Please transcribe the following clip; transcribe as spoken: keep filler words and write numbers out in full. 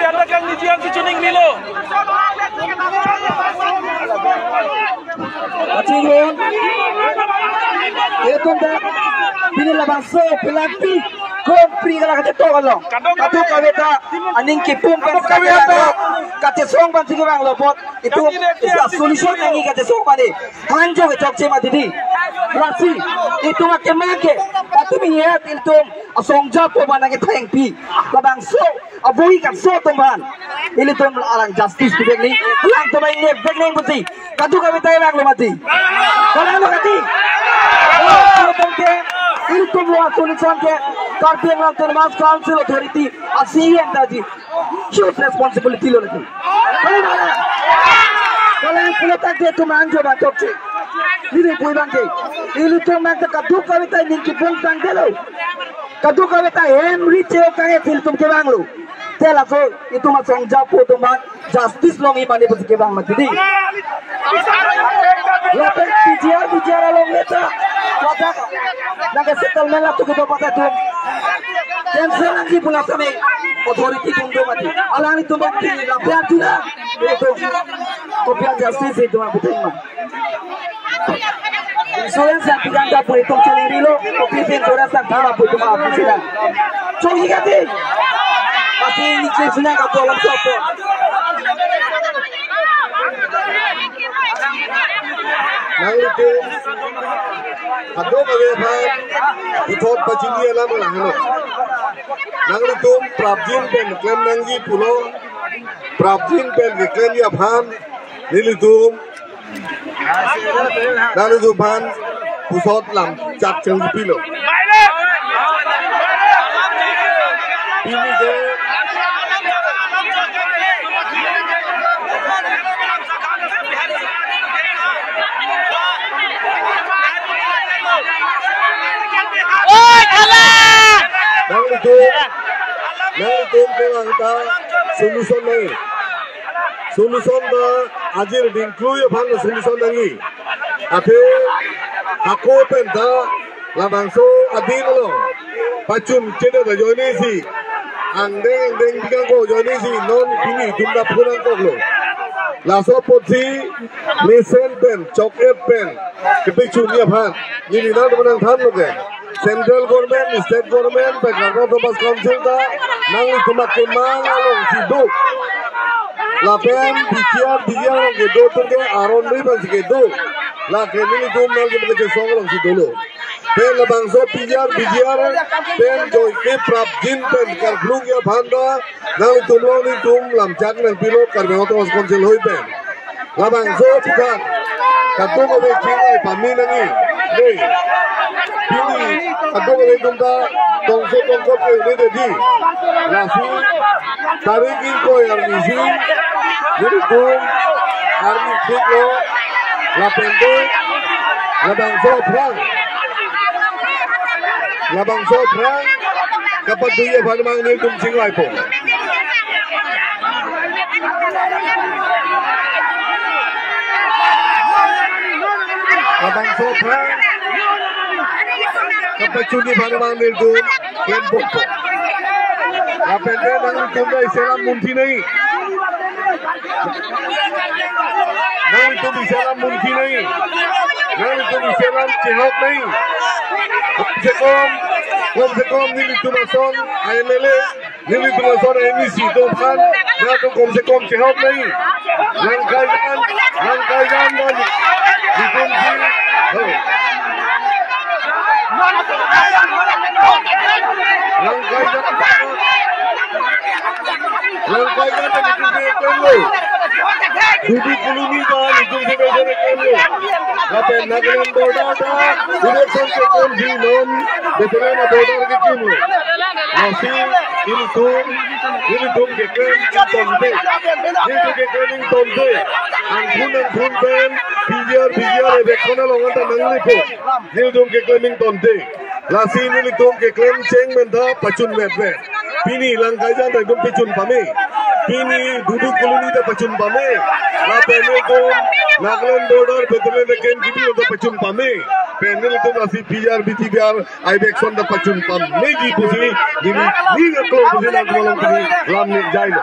Anda kang nijian si chuning milo. Kachinghon. Itum dak pini labangso pelakpi kompri kala kachetok along. Kadokave ta aning kipum pen kadokave ta kachesong pen si kevanglo apot itum isi solution nangji kachesong pen ni. Hanjo kechokche mati di. Lasi itum akemang ke, itum ingat itum asong japo mana ke thengpi. Labangso avohi kanso atum aphan ilitum alang justice pivek nang, alangtum aphan ingvek nang pusi kadokave ta vanglo mati. Vanglo mati. Oh, itum ke, ilitum lo solution ke, Karbi Anglong Autonomous Council Authority, a C E M daji huge responsibility lo lagi. Kalang pulo tangte itum anjo ba chokche. Neli pu abang ke, ilitum nang ta kadokave ta ning kipum tangte lo. Kadokave ta hem ri cheo kang e feel itum kevanglo. Te laso itum asong japo atum aphan justice longji mane pusi kevang mati di. Lapen P G R, P G R along le ta ladak nang ke settlement la tu kedo pata atum cancel nangji pu la tame authority atum do mati. Alanglitum aphan pini lapen atum na itum kopi an justice itum aphan ma. Insurance yang pegang dapur itu curi lo, kopi pin insurance yang pura putu ma putu na. Curi kati. Tapi ini kisna ka tolong sopo. Nanglitum kadokave aphan puthot pachini alam lahelo. Nanglitum prapjin pen klem nangji pulo, prapjin pen keklemji aphan nelitum nanglitum aphan puthot lam chak chengpilo. Pini ke Oi, kala! Nanglitum, nanglitum ke angka solution nai. Solution ta ajir dingklui aphan solution nangji. Athe hako pen ta labangso adin lo. Pachun chede ta ajoine si. Angdeng angdeng bikang ko ajoine si non pini itum ta phunang koklo. Laso apotsi mesen pen, chok-et pen kepachunji aphan neli nangtum aphan nangthanlo ke. Central government, state government, pen Karbi Autonomous Council ta nanglitum akemang alongsi do. Lapen P G R, P G R along kedo atum ke aron ri pensi kedo. Lake nelitum nangtum kachesong alongsi dolo. Pen labangso P G R, P G R pen joike prapjin pen karklungji aphan ta nangtum along nelitum lam chak nangpilo Karbi Anglong Autonomous Council hoi pen. Labangso aphuthak kadokave chingvai pame nangji. Dei. Pini kadokave atum ta tongso tongso pe-un-e dei. Lasi tarik ingkoi arni si nelitum arni thik lo. Lapen te labangso aphrang, labangso aphrang kapatui aphan mang nelitum chingvaipo. Labangso aphrang kapachunji aphan mang nelitum klempokpo. Lapen te nanglitum ta isi alam munthi nai. Nanglitum isi alam munthi nai. Nanglitum isi alam chehok nai. Kom se kom, kom se kom nelitum ason M L A, nelitum ason M A C atum aphan, nangtum kom se kom chehok nai. Langkaijan, langkaijan dan itum ji. Langkaijan, langkaijan dan itum ji kemlo. Dudu Colony dan itum ji kemlo. Lapen Nagaland border ta election keklem ji non, Bethlehem border kekimlo. Lasi ilitum, ilitum keklem ingtonte. Ilitum keklem ingtonte. Angthun angthun pen P G R, P G R eviction along anta nanglepo. Ilitum keklem ingtonte. Lasi nelitum keklem cheng pen ta pachun metve. Pini Langkaijan ta itum pachun pame. Pini Dudu Colony ta pachun pame. Lapen nelitum Nagaland border Bethlehem ta ken kipi ta pachun pame. Pen nelitum lasi P G R, P G R eviction ta pachun pameji pusi neli, neli aklong pusi nangtum along pini lam ningjailo.